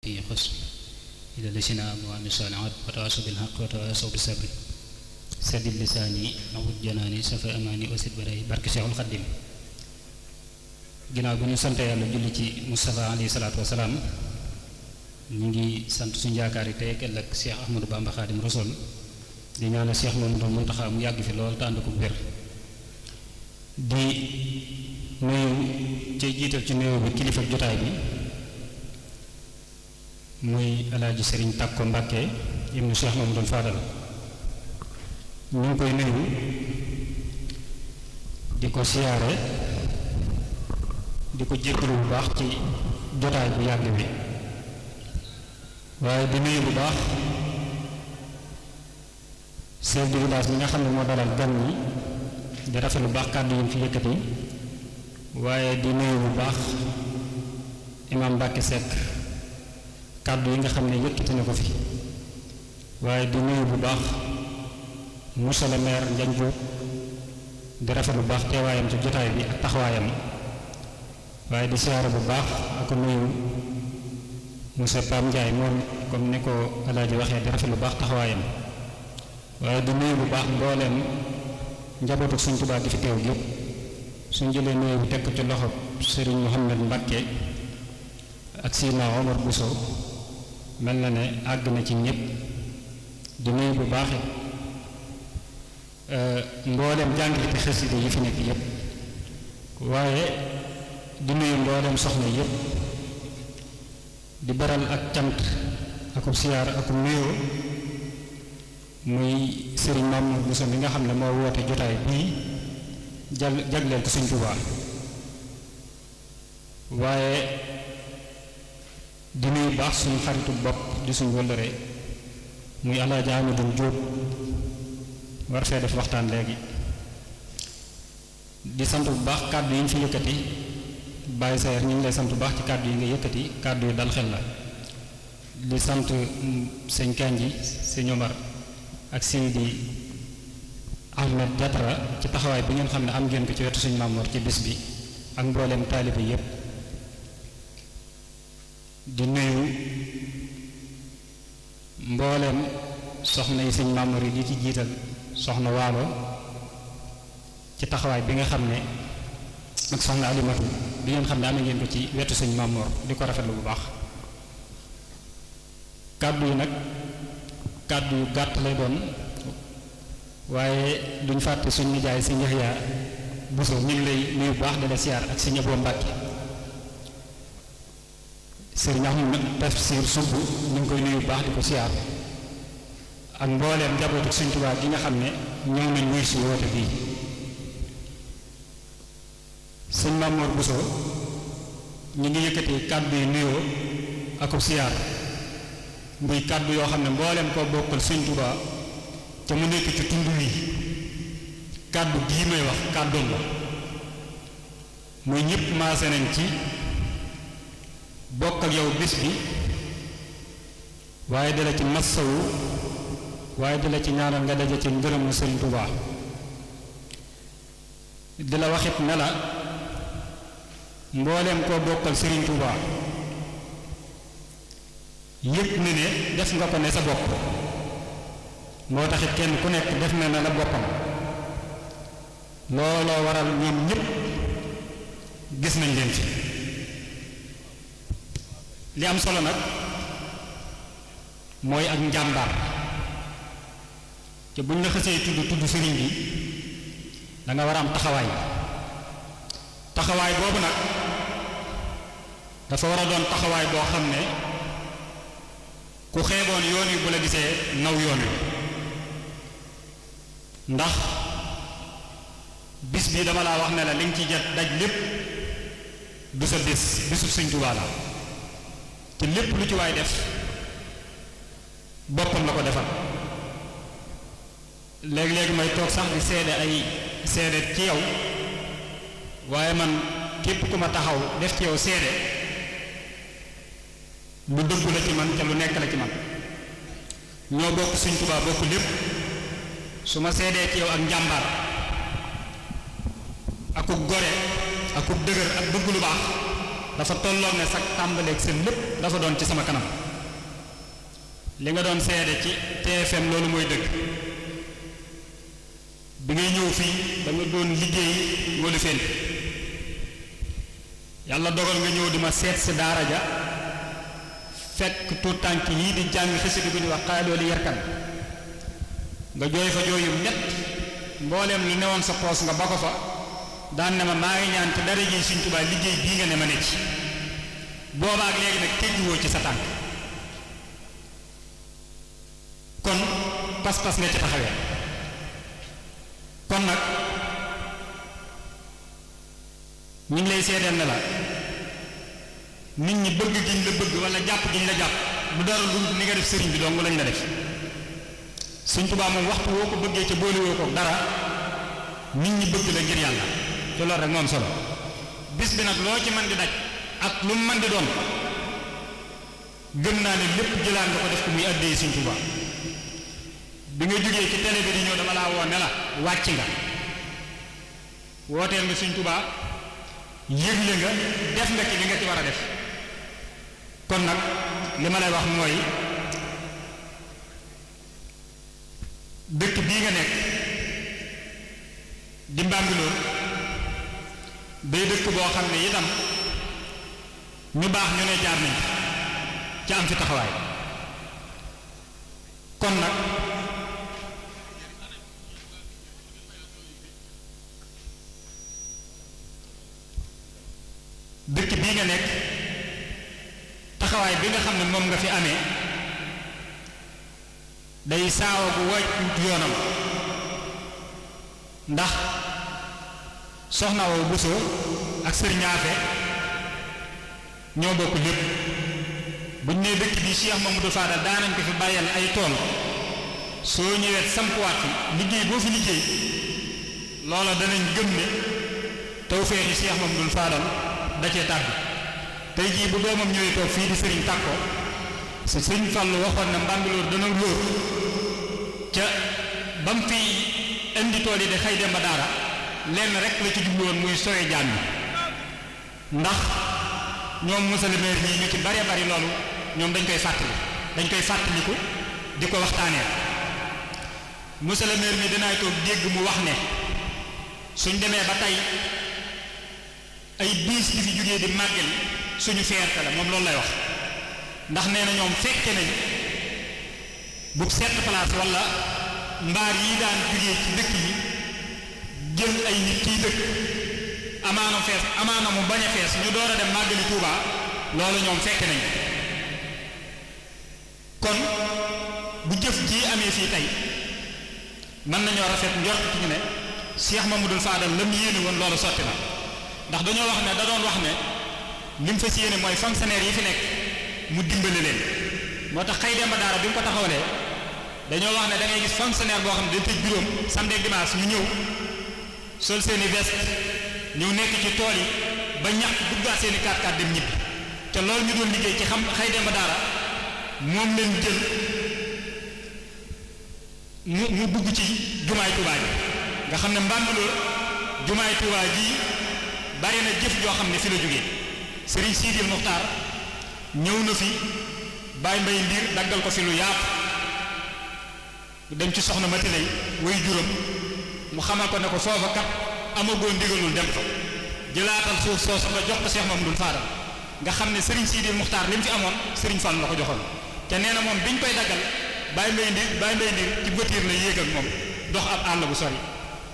في خصم إلى الذين آمنوا وعملوا الصالحات وتواصوا بالحق وتواصوا بالصبر سدد لساني نوّر janaani safa amaani wasit baraay barke Seexul Xaddim ginnaaw bi ñu sant yàlla julli ci Mustafa alayhi salaatu wasalaam ñu ngi sant suñu yaakaar yi tey ëllëg Cheikh Ahmadou Bamba Xaadim Rasul di ñaanal Cheikh Mamadou Muntaxa mu yàgg fi lool te ànd ko wér di nuyu ci jiital ci nuyu bi kilifa jotaay bi muy alaaji Sëriñ Takko Mbàkke ibnu Cheikh Mamadou Fadal ñu ngi koy nuyu di ko siyaare di ko jéggalu bu baax ci jotaay bu yàgg bi waaye di nuyu bu baax chef de village bi nga xam ne moo dalal gan ñi di rafet lu baax kàddu yi fi yëkkati waaye di nuyu bu baax imam Mbàkke Seck kàddu yi nga xam ne yëkkati na ko fi waaye di nuyu bu baax monsieur le maire Ndiagne Diop di rafet lu baax teewaayam ci jotaay bi ak taxawaayam waaye di siyaare bu baax ak nuyu monsieur Pam Ndiaye moom comme ni ko alaaji waxee di rafet lu baax taxawaayam waaye di nuyu bu baax mbooleem njabootu Sëriñ Tuubaa gi fi teew yëpp suñ jëlee nuyu bu teg ko ci loxo Serigne Mouhamed Mbacke ak Sina Omar Bousso mel na ne àgg na ci ñëpp di nuyu bu baax mbooleem jàngilati xasida yi fi nekk yëpp waaye di nuyu mbooleem soxna yëpp di baral ak cant akub siyaar akub nuyoo muy Serigne Mamadou Bousso mi nga xam ne moo woote jotaay bii jagleel ko Sëriñ Tuubaa waaye di nuyu baax suñu xaritu bopp di suñu wëllëre muy Alaaji Amadou Diop war fee def waxtaan léegi di sant bu baax kàddu yi ñu fi yëkkati Baye Sayer ñu ngi lay sant bu baax ci kàddu yi nga yëkkati kàddu yi dal xel la di sant sëñ Kanji sëñ Omar ak Seydi Ahmed Diatara ci taxawaay bi ngeen xam ne am ngeen ko ci wetu suñu Mamoor ci bis bi ak mbooleem taalibe yépp di nuyu mbooleem soxna yi suñu Mamoor yi di ci jiital soxna Waalo ci taxawaay bi nga xam ne ak soxna Alimatu bi ngeen xam ne am ngeen ko ci wetu suñu Mamoor di ko rafetlu bu baax kàddu yi nag kàddu yu gàtt lay doon waaye duñ fàtte suñ nijaay si Yaxya Buso ñu ngi lay nuyu bu baax di la siyaar ak si Ñaboo Mbàkke sëriñ Ahmad Tafsir Subb ñu ngi koy nuyu bu baax di ko siyaar ak mbooleem njabootu Sëriñ Tuubaa gi nga xam ne ñëw nañ wuy si woote bii sëñ Mamoor Buso ñu ngi yëkkati kàddu yu nuyoo akub siyaar muy kàddu yoo xam ne mbooleem koo bokkal Sëriñ Tuubaa te mu nekk ci tund wi kàddu gii may wax kàddoom la muy ñëpp maase nañ ci bokk ak yow bis bi waaye dala ci massawu waaye dala ci ñaanal nga daje ci ngërëmu Sëriñ Tuubaa di la waxit ne la mbooleem koo bokkal Sëriñ Tuubaa yëpp ne ne def nga ko ne sa bopp moo taxit kenn ku nekk def na la boppam looloo waral ñoom ñëpp gis nañ leen ci li am solo nag mooy ak njàmbaar te buñ la xësee tudd sëriñ bi da nga war a am taxawaay boobu nag dafa war a doon taxawaay boo xam ne ku xeeboon yoon wi bu la gisee naw yoon wi ndax bis bi dama laa wax ne la li nga ci jot daj lépp du sa bisu Sëriñ Tuubaa la te lépp lu ci waay def boppam la ko defal léegi-léegi may toog sax di seede ci yow waaye man képp ku ma taxaw def ci yow seede lu dëggu la ci man te lu nekk la ci man ñoo bokk Sëriñ Tuubaa bokk lépp su ma seedee ci yow ak njàmbaar akub gore akub dëgër ak bëgg lu baax dafa tolloon ne sax tàmbaleeg seen lépp dafa doon ci sama kanam li nga doon seede ci TFM loolu mooy dëgg bi ngay ñëw fii da nga doon liggéey wala fen yàlla dogal nga ñëw di ma seet si daara ja fekk tuut tànk yii di jàng xasida gu ñu wax xaalooli yarkan nga jooy fa jooyum ñett mbooleem lu newoon sa poos nga ba ko fa daan ne ma maa ngi ñaan ci dara ji Sëriñ Tuubaa liggéey bii nga ne ma ne ci boobaak léegi nag teggiwoo ci sa tànk kon pas-pas nga ci taxawee kon nag ñu ngi lay seedeel ne la nit ñi bëgg giñ la bëgg wala jàpp giñ la jàpp du dara lu ni nga def sëriñ bi dong lañ la def Sëriñ Tuubaa moom waxtu woo ko bëggee ca boolewoo ko dara nit ñi bëgg la ngir yàlla te loolu rek moom solo bis bi nag loo ci mën di daj ak lu mu mën di doon gëm naa ne lépp jëlaat nga ko def ko muy addee Sëriñ Tuubaa bi nga jógee ci télé bi di ñëw dama laa woo ne la wàcc nga wooteel nga Sëriñ Tuubaa yëgle nga def nga ci li nga ci war a def kon nag li ma lay wax mooy dëkk bii nga nekk di Mbambilor day dëkk boo xam ne itam ñu baax ñu ne jaar nañ ci am fi taxawaay kon nag dëkk bii nga nekk taxawaay bi nga xam ne moom nga fi amee day saawa bu wàccut yoonam ndax soxna woo Buso ak sëriñ Afe ñoo bokk lépp buñ ne dëkk bi Cheikh Mamadou Fadal daanañ ko fi bàyyal ay tool soo ñëwee sampuwaat fi liggéey boo fi liggéey loola danañ gëm ne tawfeexi Cheikh Mamadou Fadal da cee tàbbi tey jii bu doomam ñëwee toog fii di sëriñ Tàkko si sëriñ Fallu waxoon na Mbambilor dana lóor ca ba mu fi indi tool yi de xëy dem ba daara lenn rek la ci jublu woon muy sooy jaan yi ndax ñoom monsieur le maire ñii ñu ci bare bari loolu ñoom dañ koy fàttaliku di ko waxtaanee monsieur le maire mi dinaay toog dégg mu wax ne suñ demee ba tey ay biis di fi jógee di màggal suñu fierté la moom loolu lay wax ndax nee na ñoom fekke nañ bu set place wala mbaar yi daan jógee ci dëkk yi jël ay nit ciy dëkk amaana fees amaana mu bañ a fees ñu door a dem màggali Touba loolu ñoom fekke nañ kon bu jëf ji amee fii tey mën nañoo rafet njort ci ñu ne Cheikh Mamadou Fadal la mu yéene woon loolu sotti na ndax dañoo wax ne da doon wax ne li mu fas yéene mooy fonctionnaire yi fi nekk mu dimbale leen moo tax xëy demba daara bi mu ko taxawalee dañoo wax ne da ngay gis fonctionnaire boo xam ne dañ tëj bureau samedi ak dimanche ñu ñëw sol seeni veste ñëw nekk ci tool yi ba ñàkk duggaat seeni 4x4 dem ñibbi te loolu ñu doon liggéey ci xam xëy demba daara moom leen jël mu dugg ci jumaay Tuubaa ji nga xam ne Mbambilor jumaay Tuubaa ji bari na jëf joo xam ne fi la jógee Serigne Sidil Muxtaar ñëw na fi Baye Mbay Ndiir daggal ko fi lu yaatu dem ci soxna Mati lay way juróom mu xamal ko ne ko foofa kat amagoo ndigalul dem fa jëlaatal suuf soosu nga jox ko Cheikh Mamadou Fadal nga xam ne Serigne Sidil Muxtaar li mu fi amoon Serigne Fall la ko joxoon te nee na moom biñ koy daggal Baye Mbay Ndiir ci voiture la yéeg ak moom dox ab àll bu sori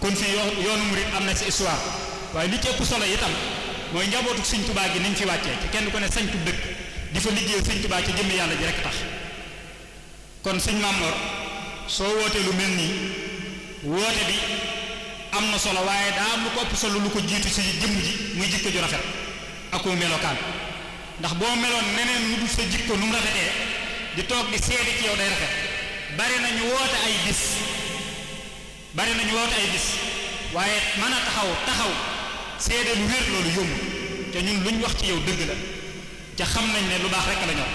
kon fii yoonu murid am na ci histoire waaye li ci ëpp solo itam mooy njabootu Sëñ Tuubaa gi niñ fi wàccee ci kenn ku ne sañtu dëkk di fa liggéey Sëñ Tuubaa ci jëmmi yàlla ji rek tax kon Sëñ Mamor soo wootee lu mel nii woote bi am na solo waaye daa am lu ko ëpp solo lu ko jiitu ci jëmm ji muy jikko ju rafet ak melokaan ndax boo meloon neneen lu dul sa jikko nu mu rafetee di toog di seede ci yow day rafet bari nañu woote ay bis waaye mën a taxaw seede lu wér loolu yomb te ñun luñ wax ci yow dëgg la ca xam nañ ne lu baax rek la ñor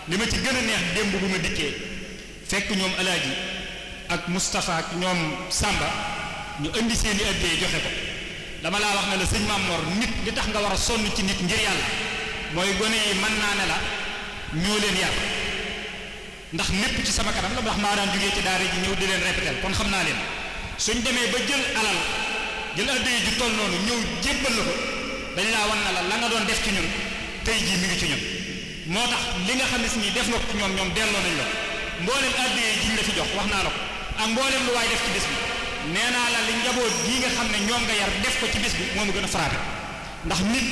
li ma ci gën a neex démb bu ma dikkee fekk ñoom Alaaji ak Moustapha ak ñoom Samba ñu indi seeni addee joxe ko dama laa wax ne la sëñ Mamor nit li tax nga war a sonn ci nit ngir yàlla mooy gone yi mën naa ne la ñoo leen yar ndax lépp ci sama kanam la ndax maa daan jógee ci daara ji ñëw di leen répéter kon xam naa leen suñ demee ba jël alal jël addiya ju toll noonu ñëw jébbal la ko dañ laa wan na la nga doon def ci ñun tey jii mi ngi ci ñun moo tax li nga xam ne si nii def nga ko ci ñoom delloo nañ la mboolem addiya jiñ la fi jox wax naa la ko ak mboolem lu waay def ci bis bi nee naa la li njaboot gii nga xam ne ñoom nga yar def ko ci bis bi moo ma gën a frappé ndax nit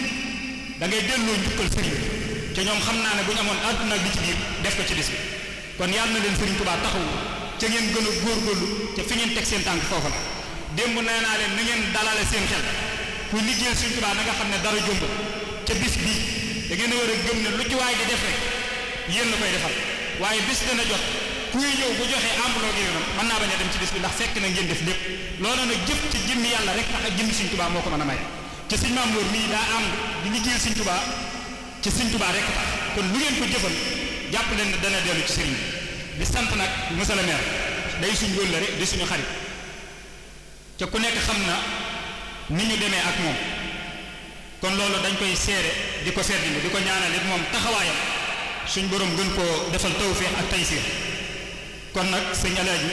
da ngay delloo njukkal sëriñ bi te ñoom xam naa ne bu ñu amoon àdduna bi ci biir def ko ci bis bi kon yàlla na leen sëriñ Tuubaa taxawu ca ngeen gën a góorgóorlu ca fi ngeen teg seen tànk foofu la démb nee naa leen na ngeen dalale seen xel ku liggéeyal sëriñ Tuubaa na nga xam ne dara jomb ca bis bii da ngeen a war a gëm ne lu ci waay di def rek yéen la koy defal waaye bis dana jot kuy ñëw bu joxee enveloppe yi noonu mën naa bañ a dem ci bis bi ndax fekk na ngeen def lépp loolu nag jëf ci jëmmi yàlla rek tax ak jëmmi sëriñ Tuubaa moo ko mën a maye te sëriñ Maam Mor mii daa am di liggéeyal sëriñ Tuubaa ci sëriñ Tuubaa rek tax kon lu ngeen ko jëfal jàpp leen ne dana dellu ci sëriñ bi di sant nag monsieur le maire day suñ wóllëre di suñu xarit te ku nekk xam na ni ñu demee ak moom kon loolu dañ koy seere di ko fedd di ko ñaanal it moom taxawaayam suñ borom gën koo defal tawfeex ak taysiir kon nag sëñ Alaaji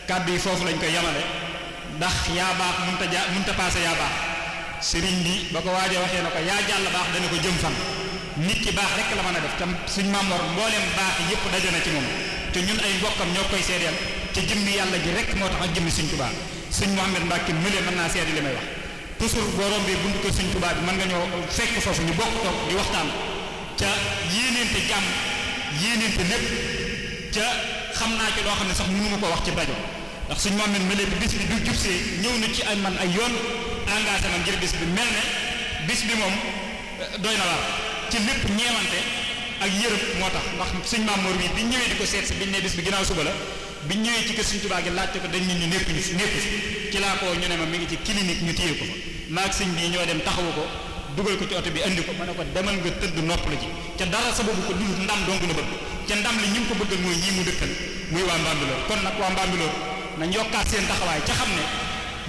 kàddu yi foofu lañ koy yamale ndax yaa baax mënta paase yaa baax sëriñ bi ba ko waajee waxee na ko yaa jàll baax dana ko jëm fan nit ki baax rek la mën a def tam suñ Maam Mor mbooleem baax yépp daje na ci moom te ñun ay mbokkam ñoo koy seedeel te jëmmi yàlla ji rek moo tax ak jëmmi Sëriñ Tuubaa sëñ Mouhamed Mbacke mële mën naa seede li may wax toujours boo rombee buntu ko Sëriñ Tuubaa bi mën nga ñoo fekk foofu ñu bokk toog di waxtaan ca yéeneente jàmm yéeneente lépp ca xam naa ci loo xam ne sax mënu ma ko wax ci rajo ndax sëñ Mouhamed mële bi bis bi du jubsee ñëw na ci ay man ay yoon engagé na ngir bis bi mel ne bis bi moom doy na waar ci lépp ñeewante ak yërëm moo tax ndax sëñ Maam Mor bi biñ ñëwee di ko seet si biñ ne bis bi ginnaaw suba la biñ ñëwee ci kër Sëriñ Tuubaa gi laajte ko dañ ñu nekk ci laa ko ñu ne ma mi ngi ci clinique ñu téye ko fa maag sëñ bi ñoo dem taxawu ko dugal ko ci oto bi andi ko ma ne ko demal nga tëdd noppalu ji ca dara sababu ko dul ndam dong la bëgg ca ndam li ñu ngi ko bëggal mooy ñii mu dëkkal muy waa Mbambilor kon nag waa Mbambilor nañ yokkaat seen taxawaay ca xam ne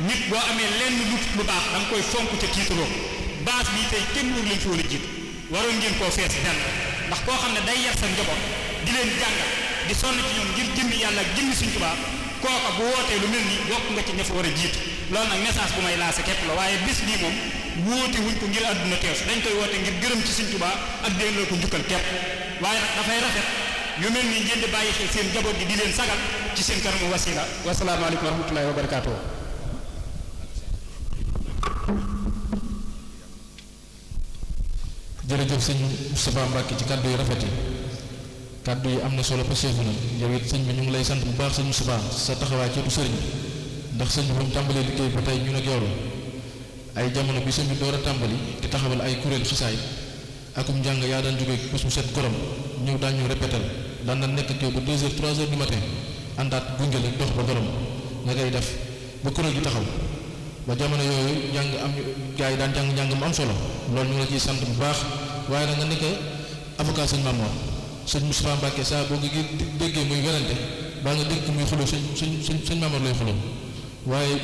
nit boo amee lenn lu baax da nga koy fonk ca tiituroo base bii tey kenn wóor leen fi war a jiitu waroon ngeen koo fees benn ndax koo xam ne day yar sa njaboot di leen jàngal di sonn ci ñoom ngir jëmmi yàlla ak jëmmi Sëriñ Tuubaa kooka bu wootee lu mel ni bokk nga ci ña fa war a jiitu loolu nag message bu may lancé képp la waaye bis bii moom wóote wuñ ko ngir àdduna teew si dañ koy woote ngir gërëm ci Sëriñ Tuubaa ak delloo ko njukkal képp waaye nag dafay rafet yu mel ni ngeen di bàyyi xel seen njaboot gi di leen sagal ci seen kanamu wasila wasalaamaaleykum wa rahmatullahi wa barakaatuh. jërëjëf sëñ Moustapha Mbacke ci kàddu yu rafet yi kàddu yi am na solo ba seefu na yow it sëñ bi ñu ngi lay sant bu baax sëñ Moustapha sa taxawaay ci du sëriñ ndax sëñ bi bu mu tàmbalee liggéey ba tey ñun ak yow la ay jamono bi sëñ bi door a tàmbali di taxawal ay kuréel xisaay akum njàng yaa daan jógee bés bu set gorom ñëw daan ñu répétal daan na nekk ak yow ba 2 heures 3 heures du matin àndaat gunge la dox ba gorom nga koy def ba kuréel gi taxaw ba jamono yooyu njàng am gars yi daan njàng mu am solo loolu ñu ngi la ciy sant bu baax waaye nag nga nekk avocat sëñ Maam Mor sëñ Moustapha Mbacke saa boo ko déggee muy werante baa nga dégg muy xuloo sëñ Maam Mor lay xuloo waaye